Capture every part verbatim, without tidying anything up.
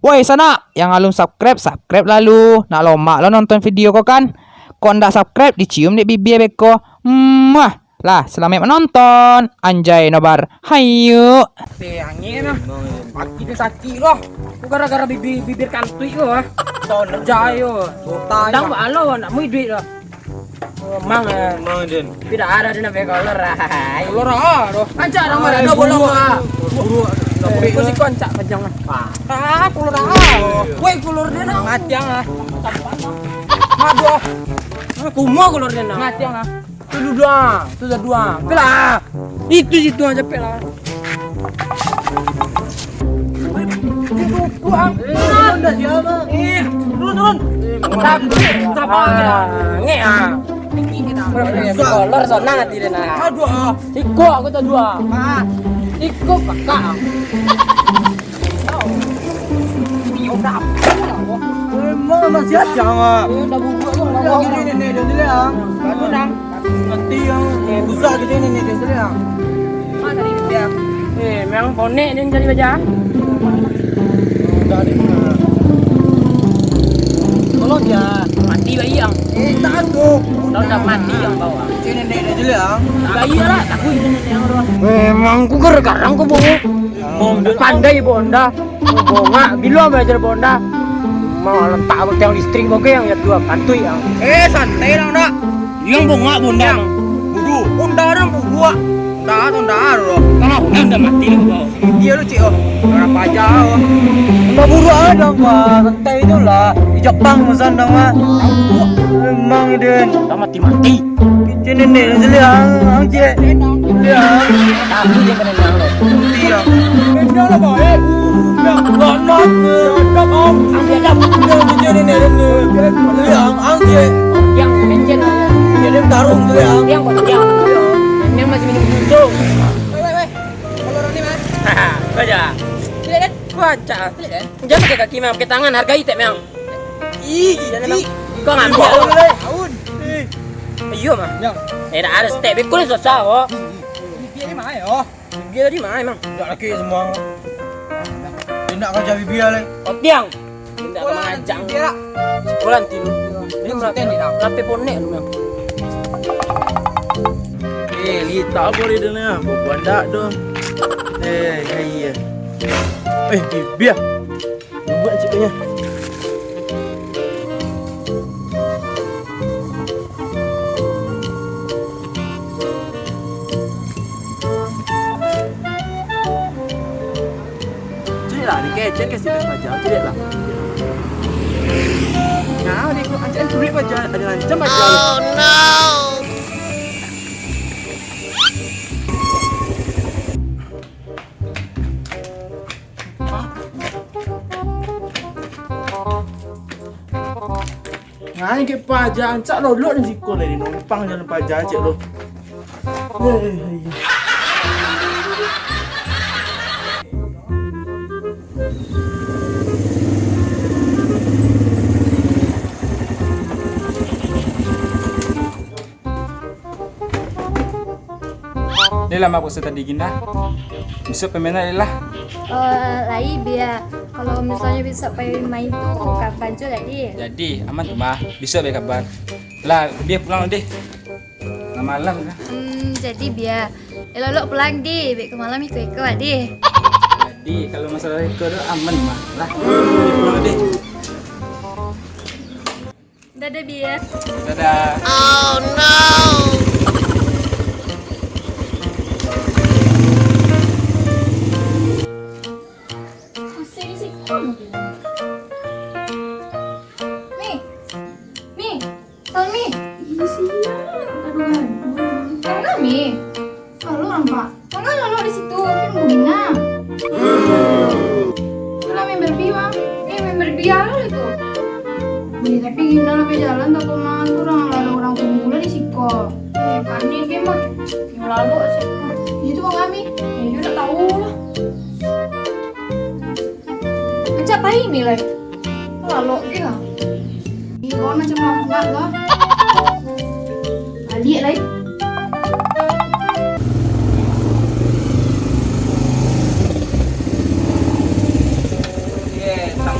Woi sanak, yang alun subscribe, subscribe lalu. Nak lomak lo nonton video ko kan? Kok ndak subscribe, dicium dek bibia beko. Muah. Lah, salamaik manonton. Anjay nobar. Hayu. Eh, angin lah. Kaki tu sakik lah. Aku gara-gara bibir, bibir kantuik tu lah. Jayo. Dang balo nak mui duit lah. Mang, eh. Mang, Din. Tidak ada di nabi kolor, ah. Kolor ah, doh. Ancak dong, ada bolong, ah. Buruak. Kau siko ancak panjang lah. Ah, kolor ah. Woi, kolor dia nak mati ah. Aduh. Kuma kolor dia nak. Mati ah. Tu dua, tu dua. Kelah. Itu situ aja pek lah. Turun, turun. Sabar, ngek ah. Kolor sonang hati dia nah. Aduh. Iko aku tu dua. Iko kakak. Memang masih acang ah. Dah bubuk tu. Ini nenek dia tu lah. Baru nang. Mati yang susah gitu ini nenek dia tu lah. Mana tadi dia? Eh, memang konek dia cari baja. Tolong dia. Mati bayi yang. Eh, tak tu. Dah, dah mati yang bawah. Ini nenek dia tu lah. Bayi lah, takut ini nenek yang orang. Memang ku ger garang ku bawa. Pandai bonda. Bongak, bilo belajar bonda. Mau lentak tiang listrik bagai yang jatuh kantuik yang. Eh, santai lah, nak. Yang bongak bonda. Budu. Bonda dan budu, ah. Ndak, tu ndak, tu. Kalau udah, udah mati lah, bau. Dia lu, cik, oh. Orang pajak, oh. Ndak buruak ada, Bang. Santai tu lah. Di Jepang pesan dong, ah. Memang dia. Dah mati-mati. Kecil nenek sini ang, ang cek. Iya. Aku je kena nang lo. Iya. Benda lah baik. Benda lah baik. Ang biadab. Benda kecil nenek sini. Iya, ang, ang cek. Yang mencet. Jadi tarung tu ya. Yang kau yang. Yang masih minum susu. Weh, weh, weh. Kalau orang ni, Mas. Haha, baca. Tidak kan? Baca. Tidak kan? Jangan pakai kaki, Mang. Pakai tangan. Hargai, Tek, Mang. Ih, ih. Kau ngambil. Aun. Iyo, mah. Yang. Eh, dah ada step. Bikul ni susah, oh. Bibia di mana, oh? Bibia tadi mana, emang? Tidak lagi semua. Tidak kerja bibia, leh. Otiang. Tidak mengajak. Sekolah nanti lu. Ini melatih, lapis ponek lu, Mang. Eh, litak apa dia ni? Bukan dak tu. Eh, iya. Eh, bibia. Buat cik punya. Cik lah, ni kecil ke sini saja, cik lah. Nah, ni aku ajak duit saja, ada lancam saja. Oh no. Nah, kek paja ancak lolok di siko lah, di numpang jalan paja cek lo. Eh, eh, eh. Ni lah, mak, puasa tadi gin dah. Bisuak pai main lah. Eh, lai, Bia. Kalau misalnya bisuak pai main tu, kabar jo tadi. Jadi, aman tu, mah. Bisuak bai kabar. Lah, Bia pulang deh. Lah malam dah. Hmm, jadi, Bia. Elok-elok pulang deh. Bek ke malam iko-iko deh. Jadi, kalau masalah iko tu aman, mah. Lah, Bia pulang deh. Dadah, Bia. Dadah. Oh no. Pusing sih. Mi. Mi. Salmi. Ih, siang. Aduh, aduh. Salmi. Halo, Rampa. Manga lo di situ? Kan nunggu Gina. Itulah main Barbie, Bang. Eh, main Barbie lo itu. Eh, tapi Gina lah pai jalan, tak pernah tu urang, lah ada urang tunggu lah di siko. Eh, panik dia, Bang. Yang lalu sih. Itu Bang Ami. Eh, dia udah tahu lah. Macam pai ni, lai. Lalok gila. Ih, kawan macam lapar lah. Balik lai. Ye, tang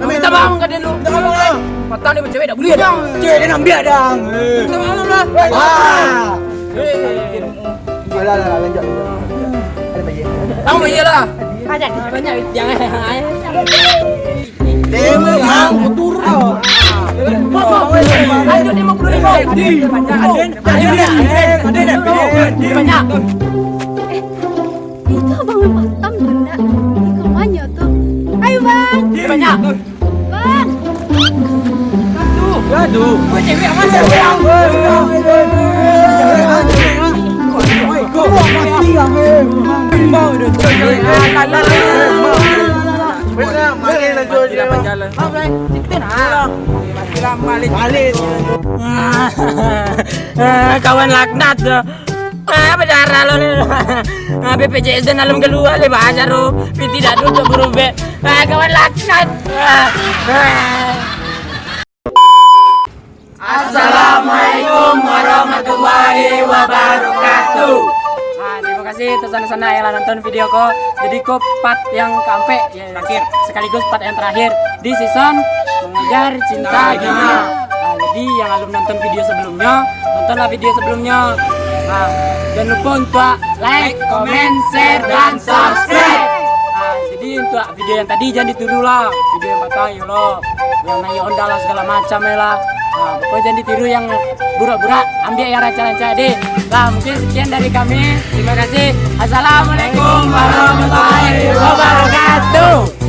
Minta maaf ka dia dulu. Minta maaf lah. Patang dia cewek tak boleh dah. Cewek dia nak ambil dah. Minta maaf lah. Wah. Alah, alah, alah, lanjut, lanjut. Ada lagi? Tahu iyalah. Banyak, banyak yang. Dia memang kotor. Lanjut lima puluh ribu. Banyak. Itu abang Patang tu ndak? Di kamarnyo tu. Ayo, Bang. Banyak. Bang. Aduh. Aduh. Kau cewek aman. Balik. Balik. Kawan laknat tu. Ah, apa cara lo ni? Ah, B P J S dan alun kalua le bahasa tu. Piti dak duduk berubek. Ah, kawan laknat. Ah, ah. Assalamualaikum warahmatullahi wabarakatuh. Ah, terima kasih tu sanak-sanak yang lah nonton video ko. Jadi ko part yang keempat, ya, terakhir, sekaligus part yang terakhir di season Mengejar Cinta Gina. Nah, jadi yang alun nonton video sebelumnya, nontonlah video sebelumnya. Nah, jangan lupa untuk like, comment, share, dan subscribe. Nah, jadi untuk video yang tadi jangan ditiru lah. Video yang patah ya lo, yang naik Honda lah segala macam ya lah. Nah, pokoknya jangan ditiru yang burak-burak, ambil yang rancak-rancak deh. Nah, mungkin sekian dari kami. Terima kasih. Assalamualaikum warahmatullahi wabarakatuh.